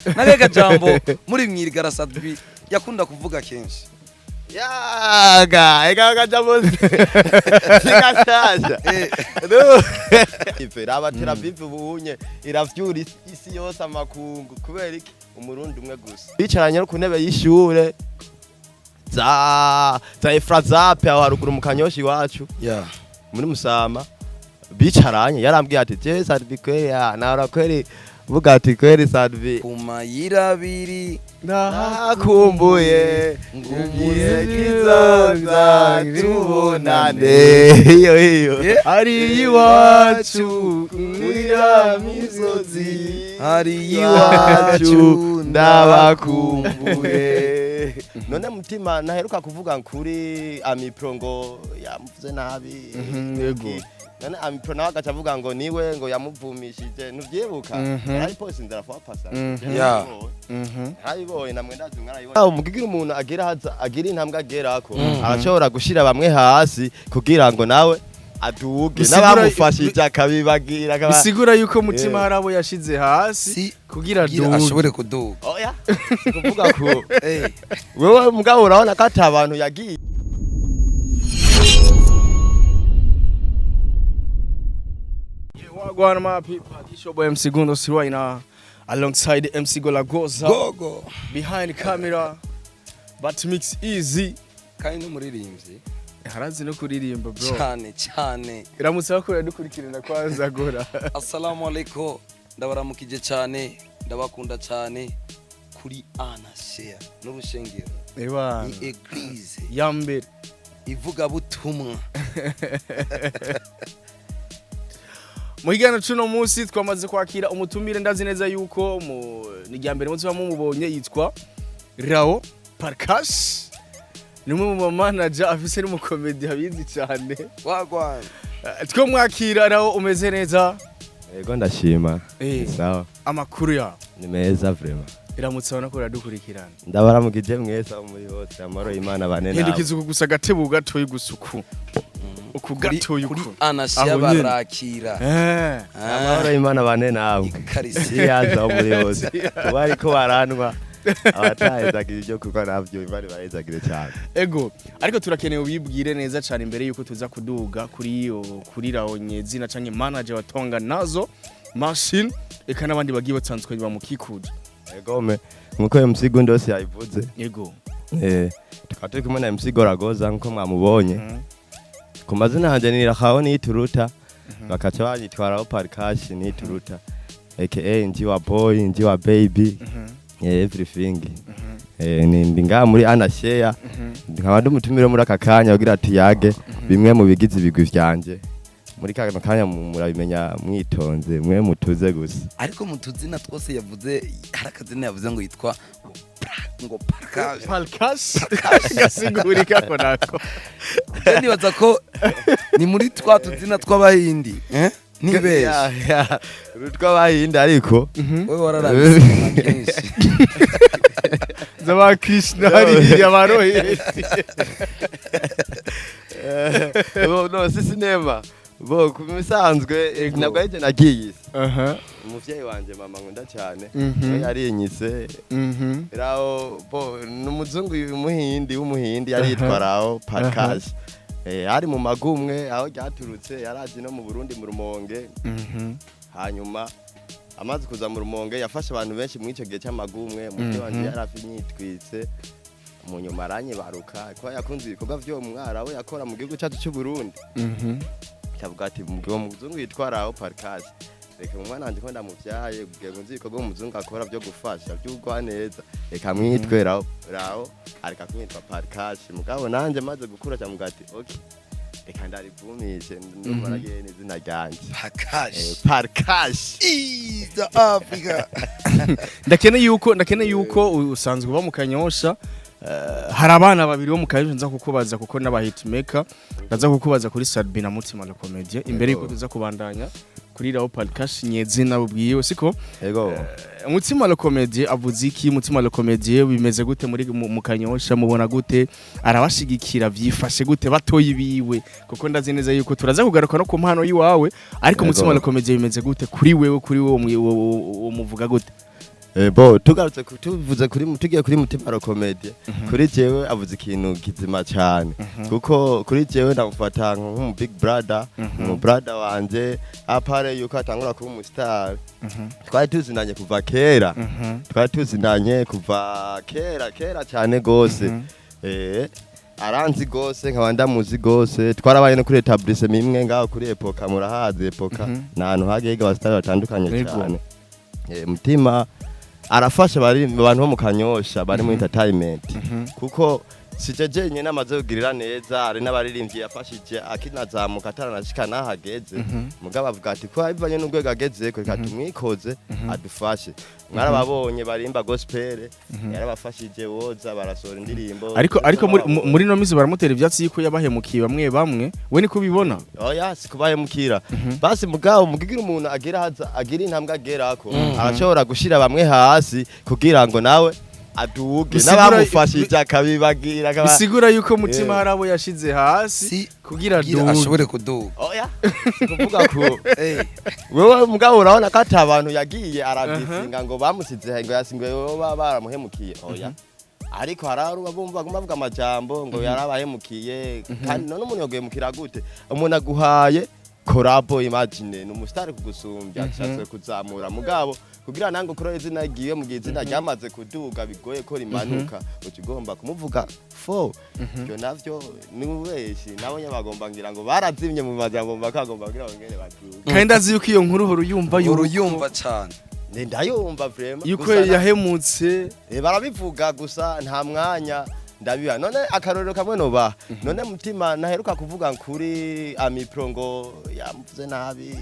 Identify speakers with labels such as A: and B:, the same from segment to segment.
A: N'akahe jambo muri mwirigara Sat-B yakunda kuvuga kenshi?
B: Yaga ega kajambo sikashasha. No ife raba Tel Aviv ubunye iravyura isi yose, amakungu. Kubera iki? Umurundi umwe gusa bicaranye no ku ntebe y'ishure za Efrazape aho haruguru mu Kanyoshi iwacu, muri Musama, bicaranye yarambwiye ati: "Je Sat-B kweri ya nahora kweri vuga ati kweri Sat-B
A: ku mayira abiri
B: nakumbuye
A: ngo
B: igihe kizoza tubonane iyo iyo
C: Ari iwacu
B: kuri ya misozi
A: hari
B: iwacu
A: iwacu
B: ndabakumbuye." None Mutima naheruka kuvuga kuri Amipro ngo yamuvuze nabi.
C: Yego.
B: None Amipro nawe agaca avuga ngo niwe ngo yamuvumishije, ntuvyibuka? Yari post inzara fois pasa. Narayibonye, namwe ndazi mwarayibonye. Umugigira umuntu agira haza agira intambwe agerako, arashobora gushira bamwe hasi kugira ngo nawe aduge, n'abamufashije akabibagira
C: Bisigura yuko Mutima
B: Yeah.
C: hari abo yashize hasi
A: si
C: kugira
A: kugira
C: aduge.
A: Ashobore kuduga.
B: Oya, si kuvuga ko wewe mugabo urabona ko ata bantu yagiye.
C: Wagwan my people, it's your boy MC Gundo Sirwaina alongside MC Golagoza
A: Gogo
C: behind camera, but mix easy.
A: Kandi n'umuririmbyi.
C: Harazi no kuririmba, bro.
A: Cyane cyane.
C: Iramutse bakora dukurikirana kwanza, gora.
A: Assalamu alaikum, ndabaramukije cyane, ndabakunda cyane kuri Ana Share n'urushengero.
C: Ewa.
A: Ni église
C: Ya mbere.
A: Ivugabutumwa.
C: Mu kiganiro c'uno munsi twamaze kwakira umutumire, ndazi neza yuko mu ni irya mbere muzoba mumubonye, yitwa Rao Parkash, ni umwe mu manager afise n'umukomedi abizi cyane.
A: Wagwan.
C: Two mwakira. Rao, umeze neza?
B: Yego, ndashima.
C: Eh.
B: Sawa.
C: Amakuru ya?
B: Ni meza vraiment.
C: Iramutse abona ko uradukurikirana.
B: Ndabaramukije mwese aho muri hose, amahoro y'Imana bane nawe.
C: Hindukiza uku gusa, agatebo gatoyi gusa, uku uku gatoyi
A: Kuri
C: uku.
A: Ana Share
C: Aho nyene.
A: barakira.
B: Amahoro y'Imana bane nawe.
A: Ikarisi.
B: Siyaza aho muri hose, kuba ariko baranwa abatahezagira ibyo kuko navyo bari bahezagire cyane.
C: Ego, ariko turakeneye ubibwire neza cyane imbere yuko tuza kuduga kuri iyo kuri Rawo nyezina canke manager wa Tonga nazo machine, eka n'abandi bagiye batandukanye bamukikuje.
B: Egome, nkuko MC Gundos yabivuze, tukaba turi kumwe na MC Goragoza nkuko mwamubonye. Ku mazina yanjye ni Rahawo Nituruta, bakaca banyitwaraho Parkash Nituruta, aka Njiwa Boy, Njiwa Baby, everything. Ni ndi ngaha muri Ana Share, nkaba ndi umutumire muri aka kanya kugira tuyage bimwe mu bigize ibigwi vyanje. Muri kano kanya murabimenya mwitonze, mwe mutuze gusa.
A: Ariko mu tuzina twose yavuze, hari akazina yavuze ngo yitwa ngo Parkash.
C: Palkash gasigurika ko nako.
A: Je nibaza ko ni muri twa tuzina tw'Abahindi, eh nibeshe?
B: Ya, rutw'Abahindi ariko
A: Wewe wararabise kenshi.
C: Zaba Krishna hariya barohesi.
B: Bo, no si sinema bo ku bisanzwe ntabwo ari jye nagiye isi. Umuvyeyi wanje, mama nkunda cyane, we yarinyise Rao. Bo ni umuzungu w'Umuhindi, w'Umuhindi, yaritwa Rao Parkash. Ari mu magumwe aho ryaturutse, yaraje no mu Burundi mu Rumonge. Hanyuma amaze kuza mu Rumonge yafashe abantu benshi muri icyo gihe cy'amagumwe. Umuvyeyi wanje yari afinyitwitse, mu nyuma aranyibaruka kuba yakunze ibikorwa vy'uwo mwarabu yakora mu gihugu cyacu cy'u Burundi. Kavuga ati: "Uwo muzungu yitwa Rao Parkash, reka umwana wanje ko ndamuvyaye kugira ngo nzi ibikorwa umuzungu akora byo gufasha by'ugwa neza, reka mwitwe Rao." Rao areka kumwitwa Parkash. Mugabo nanje maze gukura cyamuga ati: "Okay, reka ndarivumishe, ndumva nagiye n'izina ryanje."
A: Parkash.
B: Parkash.
A: East Africa.
C: Ndakeneye yuko usanzwe uba mu Kanyosha. Hari abana babiri bo mu Kanyosha nza kukubaza, kuko n'aba hitmaker. Ndaza kukubaza kuri Sat-B na Mutima le Comedien imbere yuko tuza kubandanya kuri Rao Parkash nyezina bubwiwe, siko?
B: Ego.
C: Mutima le Comedien avuze iki? Mutima le Comedien bimeze gute muri mu Kanyosha? Mubona gute? Arabashigikira? Vyifashe gute batoyi biwe? Kuko ndazi neza yuko turaza kugaruka no ku mpano yiwawe, ariko
B: Yego.
C: Mutima le Comedien bimeze gute kuri wewe? Kuri wewe muvuga gute?
B: Bo tugarutse tuvuze kuri, tugiye kuri Mutima Comedy, kuri jewe avuze ikintu kizima cyane, kuko kuri jewe ndamufata nk'umu big brother, umu brother wanje, à part yuko atangura kuba umu star. Twari tuzinanye kuva kera, twari tuzinanye kuva kera kera cyane gose. Aranzi gose, nkaba ndamuzi gose. Twarabaye no kuri établissement imwe ngaho kuri Epoka. Murahazi Epoka? Ni ahantu hagiye higa abasitari batandukanye cyane. Mutima arafasha bari abantu bo mu Kanyosha bari muri entertainment, kuko sije jenyine amaze kugirira neza, hari n'abaririmbyi yafashije akinazamuka, ataranashika n'ahageze. Mugabo avuga ati ko bivanye n'urwego ageze reka tumwikoze adufashe. Mwarababonye barimba gospel, yarabafashije, woza barasohora indirimbo.
C: Ariko muri no minsi baramutera ivyatsi yuko yabahemukiye bamwe bamwe. We niko ubibona?
B: Oya, si kubahemukira basi, mugabo mugigira umuntu agira haza agira intambwe agerako, arashobora gushira bamwe hasi kugira ngo nawe aduge, n'abamufashije akabibagira
C: Bisigura yuko Mutima hari abo yashize hasi
A: Si
C: kugira
A: kugira
C: aduge.
A: ashobore kuduga.
B: Oya, si kuvuga ko wewe, mugabo urabona ko ata abantu yagiye aradisinga ngo bamusize ngo yasinguye baba baramuhemukiye. Oya, ariko hari abo bumva baguma bavuga amajambo ngo yarabahemukiye. Kandi none umuntu yoguhemukira gute? Umuntu aguhaye collabo, imagine ni umusitari kugusumbya, ashatse kuzamura, mugabo kugira nange ukore izina ryiwe, mu gihe izina ryamaze kuduga bigoye ko rimanuka, uca ugomba kumuvuga fo. Ibyo navyo ni ubeshi. Nabo nyene bagomba, ngira ngo barazimye mu majambo, bakagomba kugira ngo ngene baduge.
C: Kandi ndazi yuko iyo nkuru uhora uyumva yuko
A: Uruyumva cane.
B: Ndayumva vraiment.
C: Yuko
B: Gusa
C: yahemutse.
B: Barabivuga gusa nta mwanya ndabiba. None akarorero kamwe nobaha, none Mutima naheruka kuvuga kuri Amipro ngo yamuvuze nabi.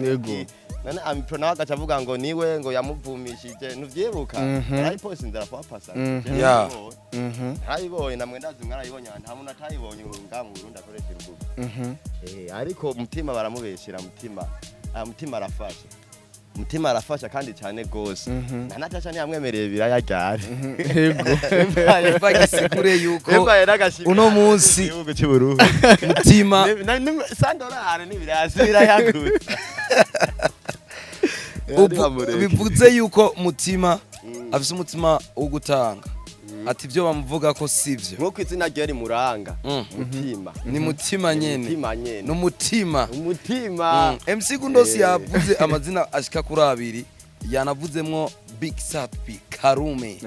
C: Yego.
B: None Amipro nawe agaca avuga ngo niwe ngo yamuvumishije, ntuvyibuka? Yarayiposte inzara pasa. Narayibonye, namwe ndazi mwarayibonye, nta muntu atayibonye ngo ngaha mu Burundi akoresha urubuga. Ariko Mutima baramubeshera. Mutima, Mutima arafasha, Mutima arafasha kandi cyane gose. Na Natasha ntiyamwemereye biraya ryari.
C: Yego.
A: Bagisigure yuko
B: Emba yaragashimira
A: uno munsi
B: igihugu cy'u Burundi.
A: Mutima
B: 100 dolari n'ibiraya si biraya gusa.
A: Bivuze yuko Mutima afise umutima wo gutanga, ati ibyo bamuvuga ko sivyo.
B: Nk'uko izina rye rimuranga, Mutima.
A: Ni Mutima nyene.
B: Mutima nyene.
A: Ni umutima.
B: Umutima.
A: MC Gundosi yavuze amazina ashika kuri abiri, yanavuzemwo Big Satpi Karume,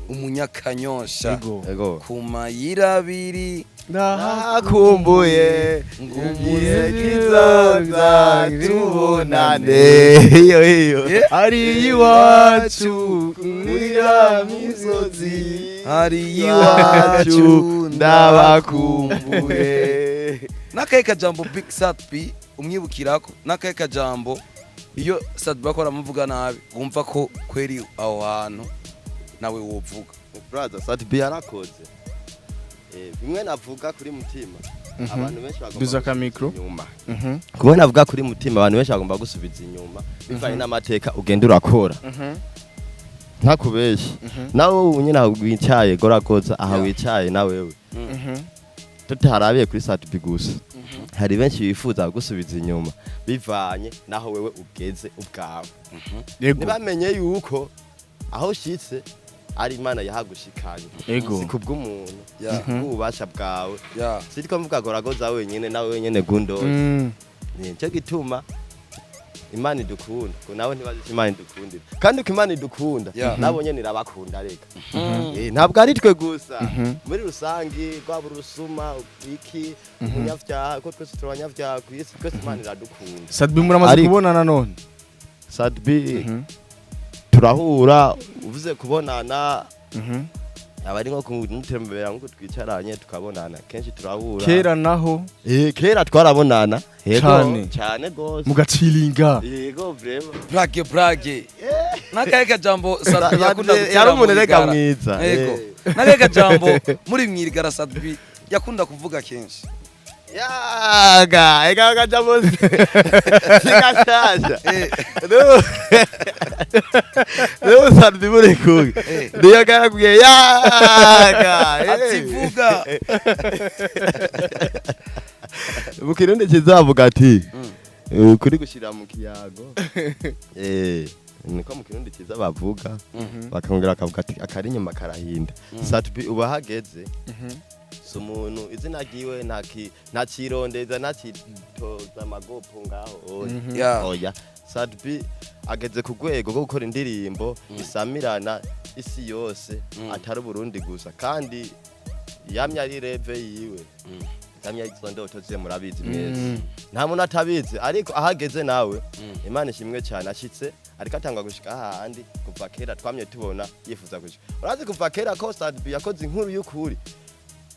A: umunyakanyosha.
C: Yego.
B: Ego.
A: Ku mayira abiri
B: Nakumbuye igihe kizoza tubonane, iyo iyo.
C: Ari iwacu
B: kuri ya misozi.
A: Hari
B: iwacu
A: iwacu.
B: Ndabakumbuye.
A: N'akahe kajambo Big Satpi umwibukirako? N'akahe kajambo iyo Satpi bako aramuvuga nabi wumva ko kweri aho hantu nawe wovuga?
B: Brother, Sat-B yarakoze. Bimwe navuga kuri Mutima, abantu benshi bagomba
C: Duza ka micro.
B: inyuma. Kumwe navuga kuri Mutima, abantu benshi bagomba gusubiza inyuma bivanye n'amateka ugenda urakora. Ntakubeshye, nawe ubu nyine aho wicaye goragoza aha wicaye na wewe, tutarabiye kuri Sat-B gusa, hari benshi bifuza gusubiza inyuma bivanye naho wewe ugeze ubwawe. Ntibamenye yuko aho ushitse ari Imana yahagushikanye, si kubw'umuntu, si kubw'ububasha bwawe. Sitiko mvuga goragoza wenyine, nawe wenyine gundoza. Nicyo gituma Imana idukunda, ngo nawe ntibazi icyo Imana idukundira. Kandi uko Imana idukunda, nabo nyene irabakunda reka. Ntabwo ari twe gusa, muri rusangi rwaba urusuma, iki, umunyavyaha, ko twese turi abanyavyaha ku isi, twese Imana iradukunda.
C: Sat-B muramaze kubonana none?
B: Sat-B turahura, uvuze kubonana aba ari nko kumutembera nkuko twicaranye tukabonana, kenshi turahura.
C: Kera naho?
B: Kera twarabonana. Yego.
C: Cane.
B: Cane gose.
C: Mugacilinga?
B: Yego, vraiment.
A: Brage brage, n'akahe kajambo Sat-B yakunda gutera
B: Yari umuntu
A: mu
B: rega
A: rigara?
B: mwiza.
A: Yego. N'akahe kajambo muri mwirigara Sat-B yakunda kuvuga kenshi?
B: Yaga ega kajambo sigashasha. Rero Sat-B muri kumwe, niyo karakubwiye yaga.
A: Ati vuga.
B: Mu Kirundi kizavuga ati kuri gushira mu kiyago. Niko mu Kirundi cyiza bavuga, bakongera bakavuga ati akari inyuma karahinda. Sat-B uba ahageze, si umuntu izina ryiwe ntakirondeza, ntakitoza amagopo ngaho, oya. Oya, Sat-B ageze ku rwego rwo gukora indirimbo isamirana isi yose, atari Burundi gusa, kandi yamye ari rêve yiwe, yamye ari izo ndoto ziwe, murabizi mwese, nta muntu atabizi. Ariko ahageze nawe, Imana ishimwe cyane, ashitse ariko atangwa gushika hahandi kuva kera twamye tubona yifuza gushika. Urazi kuva kera ko Sat-B yakoze inkuru y'ukuri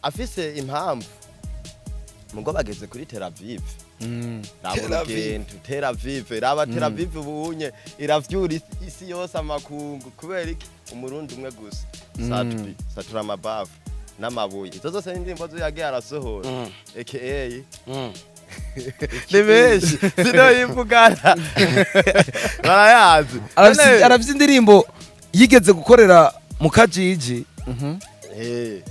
B: afise impamvu mugo bageze kuri Tel Aviv. Raba
A: Tel Aviv.
B: urugendo Tel Aviv, raba Tel Aviv ubunye iravyura isi yose, amakungu. Kubera iki? Umurundi umwe gusa, Sat-B, satura amabafu n'amabuye, izo zose ni indirimbo zo yagiye arasohora, aka ni benshi sinoyivugana, barayazi.
A: Arafise indirimbo yigeze gukorera mu Kajiji,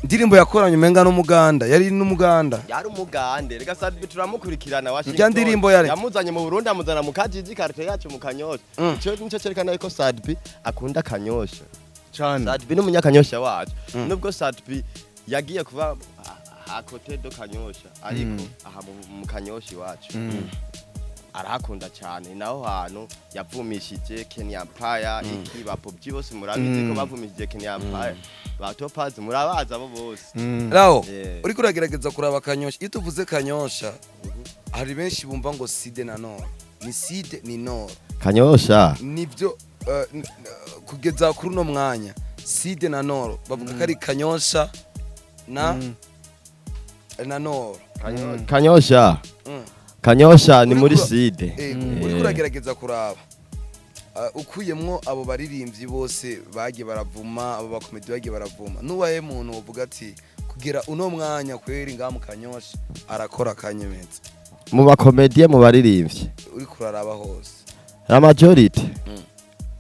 A: indirimbo yakoranye umenga n'umuganda, yari n'umuganda.
B: Yari umugande. Reka Sat-B turamukurikirana Washington.
A: Irya ndirimbo yari-
B: Yamuzanye mu Burundi, amuzana mu Kajiji, quartier yacu mu Kanyosha. Ico nico cerekana yuko Sat-B akunda Kanyosha.
C: Cyane.
B: Sat-B n'umunyakanyosha wacu. Nubwo Sat-B yagiye kuba à côté de Kanyosha, ariko aha mu Kanyosha iwacu arahakunda cyane. Naho hantu yavumishije Kenya Empire, iki ba Pop bose murabizi ko bavumishije Kenya Empire, ba Topaz murabazi abo bose.
A: Raho uriko uragerageza kuraba Kanyosha. Iyo tuvuze Kanyosha, hari benshi bumva ngo sud na nord, ni sud ni nord.
B: Kanyosha.
A: Nivyo, kugeza kuri uno mwanya sud na nord bavuga ko ari Kanyosha na nord.
B: Kanyosha. Kanyosha ni muri sud.
A: Uriko uragerageza kuraba, ukuyemwo abo baririmbyi bose bagiye baravuma, abo bakomedi bagiye baravuma, nuwaye muntu uvuga ati kugira uno mwanya kweri ngaha mu Kanyosha arakora akanyemeza?
B: Mu bakomediye, mu baririmbyi?
A: Uriko uraraba hose.
B: La majorité,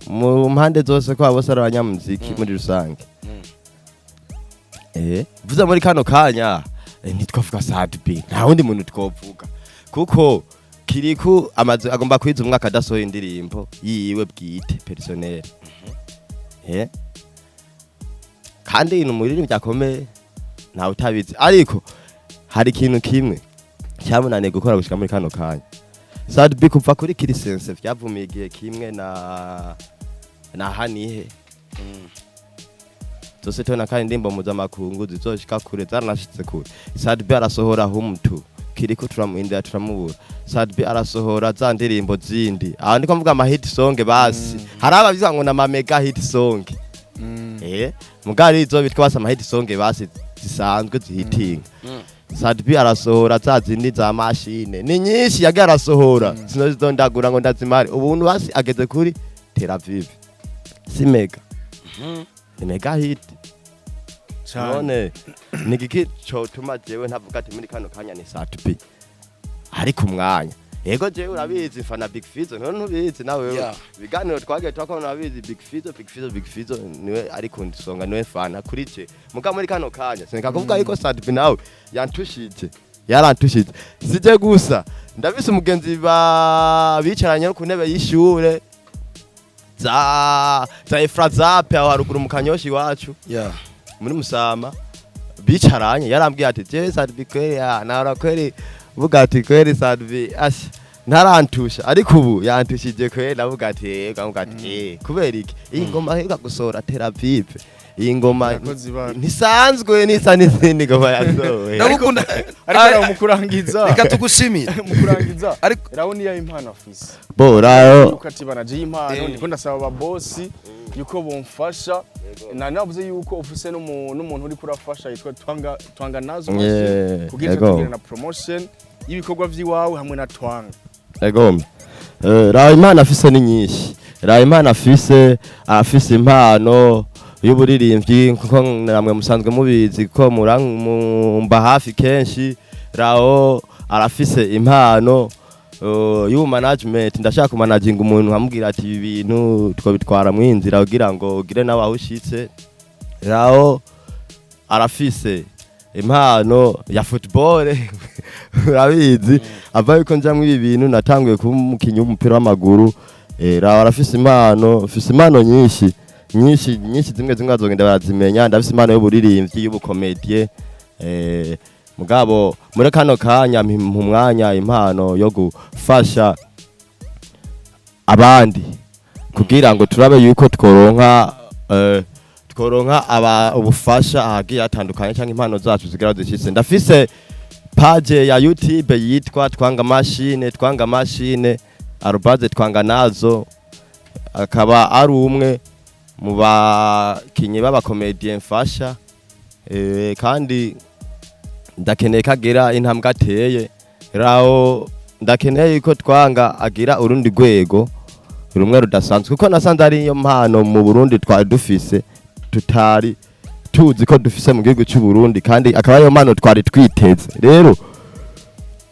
B: mu mpande zose, ko abo bose ari abanyamuziki muri rusange. Vuze muri kano kanya, ntitwavuga Sat-B, nta wundi muntu twovuga, kuko Kiriku amaze agomba kwiza umwaka adasohoye indirimbo yiwe bwite personnel. Kandi ni umuririmbyi akomeye, ntawe utabizi, ariko hari ikintu kimwe cyamunaniye gukora gushika muri kano kanya. Sat-B kuva kuri Kirisense vyavumiye igihe kimwe na hanihe zose tubona, kandi indirimbo mpuzamakungu zizoshika kure zaranashitse kure. Sat-B arasohora humtu, Kiriko turamuhindura turamubura. Sat-B arasohora za ndirimbo zindi, aho ndiko mvuga ama hit song, basi hari ababivuga ngo na ma mega hit song, mugari izo bitwa basi ama hit song, basi zisanzwe zihitinga. Sat-B arasohora za zindi za mashine, ni nyinshi yagiye arasohora, sinozidondagura ngo ndazimare. Ubuntu basi ageze kuri Tel Aviv, si mega, ni mega hit.
C: Cyane.
B: None ni igiki cotuma jewe ntavuga ati muri kano kanya ni Sat-B? Ariko umwanya, yego, jewe urabizi mfana Big Fizzo, none ntubizi nawe? Ibiganiro twagiye twakora urabizi, Big Fizzo, Big Fizzo, Big Fizzo niwe ari kundisonga, niwe fana kuri je. Muga muri kano kanya sineka kuvuga yuko Sat-B nawe yantushije, yarantushije. Sije gusa, ndabise umugenzi ba bicaranye no ku ntebe y'ishure za Efrazape aho haruguru mu Kanyoshi iwacu, muri Musama, bicaranye, yarambwiye ati jewe Sat-B kweri ya nahora kweri vuga ati kweri Sat-B asha ntarantusha, ariko ubu yantushije kweri. Ndavuga ati yego, avuga ati kubera iki? Iyi ngoma aheruka gusohora Tel Aviv, iyi ngoma
C: Yakoze ibara.
B: ntisanzwe, nisa n'izindi ngoma yasohoye.
A: Ndagukunda.
C: Ariko raho mu kurangiza,
A: Reka tugushimire.
C: mu kurangiza,
A: Ariko
C: raho niyo impano afise.
B: Bo rayo.
C: Yuko ati banaje impano, ndiko ndasaba ababosi yuko bomfasha. Na navuze yuko ufise n'umuntu uri kurafasha yitwa Twanga, Twanga nazo, kugira tugire na promotion y'ibikorwa vy'iwawe hamwe na Twanga.
B: Ego. Raho impano afise ni nyinshi. Raho impano afise, afise impano y'uburirimbyi, kuko namwe musanzwe mubizi ko muramba hafi kenshi. Raho arafise impano y'ubu management. Ndashaka kumanaginga umuntu nkamubwira ati ibi bintu twabitwara mwinzira kugira ngo ugire nawe aho ushitse. Raho arafise impano ya football, urabizi, ava yuko nja muri ibi bintu natanguye kuba umukinyi w'umupira w'amaguru. Raho arafise impano, mfise impano nyinshi nyinshi nyinshi, zimwe zimwe bazogenda barazimenya. Ndafise impano y'uburirimbyi, y'ubukomedie, mugabo muri kano kanya mu mwanya impano yo gufasha abandi kugira ngo turabe yuko tworonka aba ubufasha ahagiye hatandukanye cyangwa impano zacu zigera zishitse. Ndafise page ya YouTube yitwa Twanga Machine, Twanga Machine arobase Twanga nazo, akaba ari umwe mu bakinyi b'abakomedie mfasha, kandi ndakeneye ko agira intambwe ateye. Raho ndakeneye yuko Twanga agira urundi rwego rumwe rudasanzwe, kuko nasanze ari iyo mpano mu Burundi twari dufise tutari tuzi ko dufise mu gihugu cy'u Burundi, kandi akaba ariyo mpano twari twiteze. Rero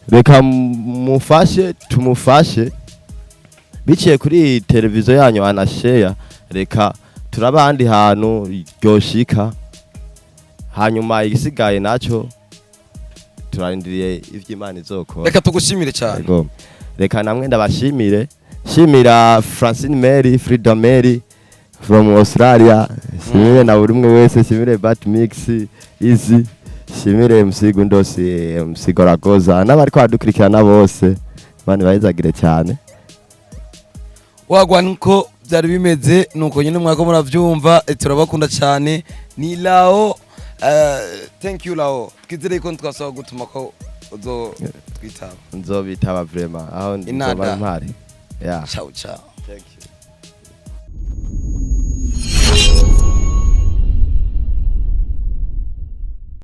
B: reka mufashe, tumufashe biciye kuri iyi televiziyo yanyu anasheya. Reka turaba ahandi hantu ryoshika, hanyuma igisigaye naco turarindiriye ivyo Imana izokora.
A: Reka tugushimire cyane.
B: Yego. Reka namwe ndabashimire, shimira Francine Mary, Freedom Mary from Australia, shimire na buri umwe wese, shimire Bat Mix Easy, shimire MC Gundosi, MC Goragoza n'abari kwadukurikirana bose. Imana ibahezagire cyane.
A: Wagwa, niko byari bimeze, nuko nyine mwako muravyumva. Turabakunda cyane. Ni Lao, thank you Lao. Twizere ko twasaba gutuma ko uzo twitaba.
B: Nzobitaba vraiment aho
A: Inada.
B: nzoba mpari, yeah.
A: Ciao ciao.
B: Thank you.